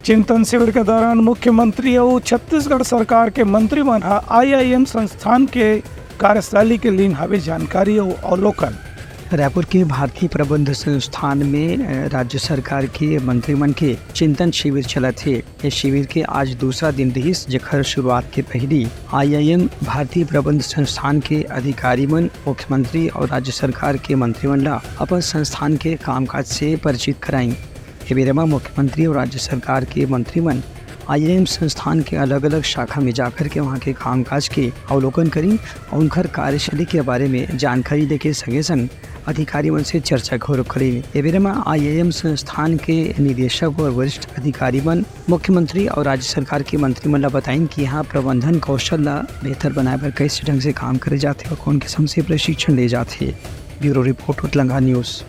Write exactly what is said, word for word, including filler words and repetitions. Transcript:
चिंतन शिविर के दौरान मुख्यमंत्री अउ छत्तीसगढ़ सरकार के मंत्री मन ह आईआईएम संस्थान के कार्यशैली के लीन हवे जानकारी अउ अवलोकन। रायपुर के भारतीय प्रबंध संस्थान में, अ, राज्य सरकार के मंत्री मन के चिंतन शिविर चलत हे। ये शिविर के आज दूसरा दिन रिहिस, जेकर शुरुआत के पहिली आईआईएम भारतीय प्रबंध संस्थान के अधिकारी मन मुख्यमंत्री अउ राज्य सरकार के मंत्री मन ला अपन संस्थान के कामकाज से परिचित कराइन। ए बेरा म मुख्यमंत्री अउ राज्य सरकार के मंत्री मन आईआईएम संस्थान के अलग-अलग शाखा में जाकर के वहां के कामकाज के अवलोकन करिन अउ उनकर कार्यशैली के बारे में जानकारी देके संगे-संग अधिकारी मन से चर्चा घलो करिन। ए बेरा म आईआईएम संस्थान के निदेशक अउ वरिष्ठ अधिकारी मन मुख्यमंत्री अउ राज्य सरकार के मंत्री मन ला बताइन कि यहाँ प्रबंधन कौशल ला बेहतर बनाए बर कैसे ढंग से काम करे जाथे अउ कौन किस्म से प्रशिक्षण ले जाथे। Bureau report, Utlanga news.